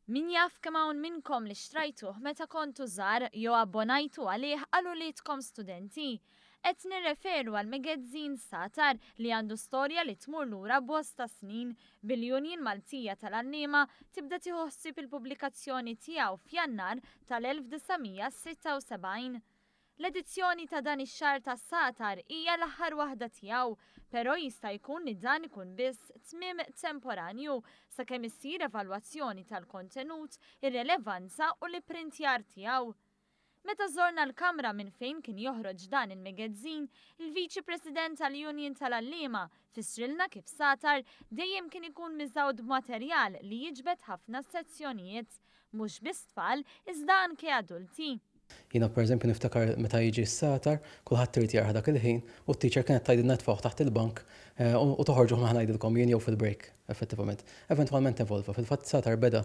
Min jaf kemm hawn minnkom li xtrajtuh meta kontu żgħar jew abbonajtu għalih għal uliedkom studenti. Qed nirreferu għall-megezzin Sagħtar li għandu storja li tmur lura bosta snin, bil-Union Maltija tal-Għalliema tibda tieħu ħsieb il-pubblikazzjoni tiegħu f'Jannar tal-1976. L-edizzjoni ta' dan ix-xahar tas-Sagħtar hija l-aħħar waħda tiegħu, però jista' jkun li dan ikun biss tmiem temporanju sakemm issir evalwazzjoni tal-kontenut, ir-relevanza u l-ipprintjar tiegħu. Meta żorna l-kamra minn fejn kien joħroġ dan il-megezzin, il-Viċi President tal-Union tal-Għalliema fissrilna kif Sagħtar dejjem kien ikun miżgħud b'materjal li jiġbed ħafna sezzjonijiet, mhux biss tfal iżda anke adulti. Jiena pereżempju niftakar meta jiġi s-sagħtar, kulħadd irid jarah dak il-ħin u t-teacher kienet tgħidilna itfgħuh taħt il-bank u toħorġuh meta ngħidilkom jien jew fil-break, effettivament. Eventwalment evolva. Fil-fatt sagħtar beda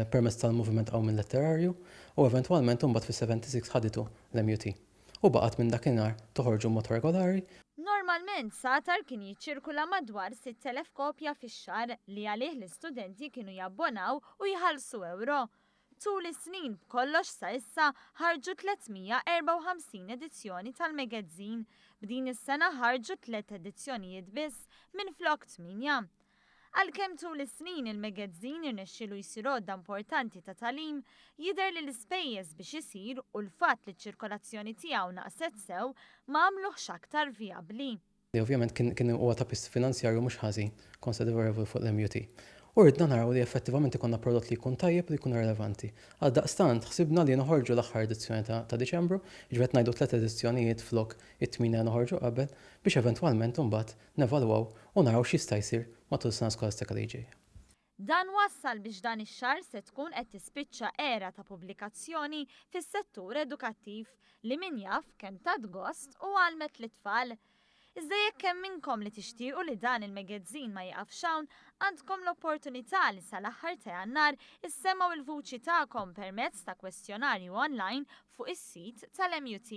permezz tal-Moviment Qawmien Letterarju u eventwalment imbagħad fis-76 ħaditu l-MUT. U baqgħet minn dakinhar toħorġu b'mod regolari. Normalment sagħtar kien jiċċirkula madwar 6,000 kopja fix-xahar li għalih l-istudenti kienu jabbonaw u jħallsu ewro. Tul is-snin, b'kollox sa issa ħarġu 354 edizzjoni tal-megezzin. B'din is-sena ħarġu tliet edizzjonijiet biss minflok tmienja. Għalkemm tul is-snin il-megezzin irnexxielu jsir għodda importanti ta' tagħlim, jidher li l-ispejjeż biex isir u l-fatt li ċ-ċirkolazzjoni tiegħu naqset sew ma għamluhx aktar vijabbli. li ovvjament kien kien huwa ta' piż finanzjarju mhux ħażin considerable fuq l-MUT. U ridna naraw li effettivament ikollna prodott li jkun tajjeb u li jkun relevanti. Għaldaqstant, ħsibna li noħorġu l-aħħar edizzjoni ta' ta' Diċembru, jiġifieri qed ngħidu tliet edizzjonijiet flok it-tmienja li noħorġu qabel, biex eventwalment imbagħad nevalwaw u naraw x'jista' jsir matul is-sena skolastika li ġejja. Dan wassal biex dan ix-xahar se tkun qed tispiċċa era ta' pubblikazzjoni fis-settur edukattiv li min jaf kemm tat gost u għallmet lit-tfal. Iżda jekk hemm minnkom li tixtiequ li dan il-megezzin ma jieqafx hawn, għandkom l-opportunità li sal-aħħar ta' Jannar issemmgħu l-vuċi tagħkom permezz ta' kwestjonarju online fuq is-sit tal-MUT.